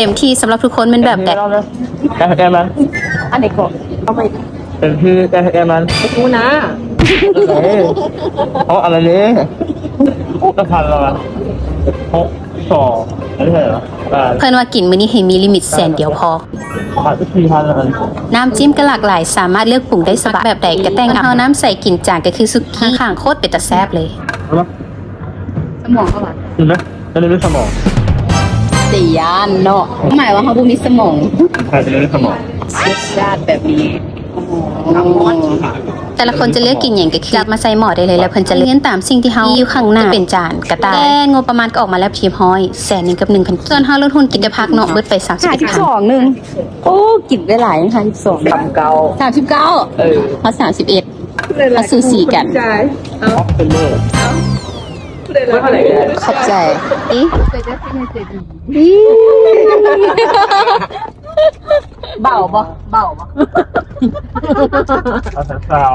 ເຕັມທີ່ສຳລັບທຸກຄົນແມ່ນແບບໃດ? ແກ້ແຄ້ນມັນ ອັນໃດກໍເອົາໄປ ເຕັມທີ່ແກ້ແຄ້ນມັນ ບໍ່ຮູ້ນະ ເອີ ເພາະອັນນີ້ ຫົກພັນແລ້ວນະ ຫົກສອງ ອັນນີ້ເທົ່າໃດວະ? ເພິ່ນວ່າກິນມື້ນີ້ໃຫ້ມີລິມິດແສນດຽວພໍ. ຂາຍໄປສີ່ພັນແລ້ວນະ. ນ້ຳຈິ້ມກໍຫຼາກຫຼາຍ ສາມາດເລືອກປຸງໄດ້ສະບາຍ ແບບໃດກໍແຕ່ງເອົາ. ເອົານ້ຳໃສ່ກິນຈານກໍຄືສຸກີ້ ຂ້າງໂຄດເປັນຕາແຊບເລີຍ. ສະໝອງເຂົາວ່າ ເຫັນໄໝ? ອັນນີ້ເປັນສະໝອງ ເສຍຢ້ານເນາະ ໝາຍວ່າເຮົາບໍ່ມີສະໝອງ ໃຊ່ ອັນນີ້ເປັນສະໝອງ ລົດຊາດແບບນີ້ ໂອ້ໂຫ ແຕ່ລະຄົນຈະເລືອກກິນຫຍັງກໍຄືຈັບມາໃສ່ໝໍ້ໄດ້ເລີຍ ແລ້ວເພິ່ນຈະເລືອກເງິນຕາມສິ່ງທີ່ເຮົາມີຢູ່ຂ້າງໜ້າ ຈະເປັນຈານກະຕ່າຍ ແຕ່ງົບປະມານກໍອອກມາແລ້ວຮຽບຮ້ອຍ ແສນໜຶ່ງກັບໜຶ່ງພັນກີບ. ສ່ວນເຮົາລົງທຶນກິນແຕ່ຜັກເນາະ ເບິດໄປສາມສິບເອັດພັນ ຫ້າສິບສອງ ໜຶ່ງ ໂອ້ ກິນໄປຫຼາຍ ຫ້າສິບສອງ ສາມເກົ້າ ສາມສິບເກົ້າ ເອີ ເຮົາສາມສິບເອັດ ເຮົາສູສີກັນ ເອົາ ເປັນເລີຍ ຂອບໃຈ ອີ ເບົາບໍ່? ເບົາບໍ່? ເອົາແສນຊາວ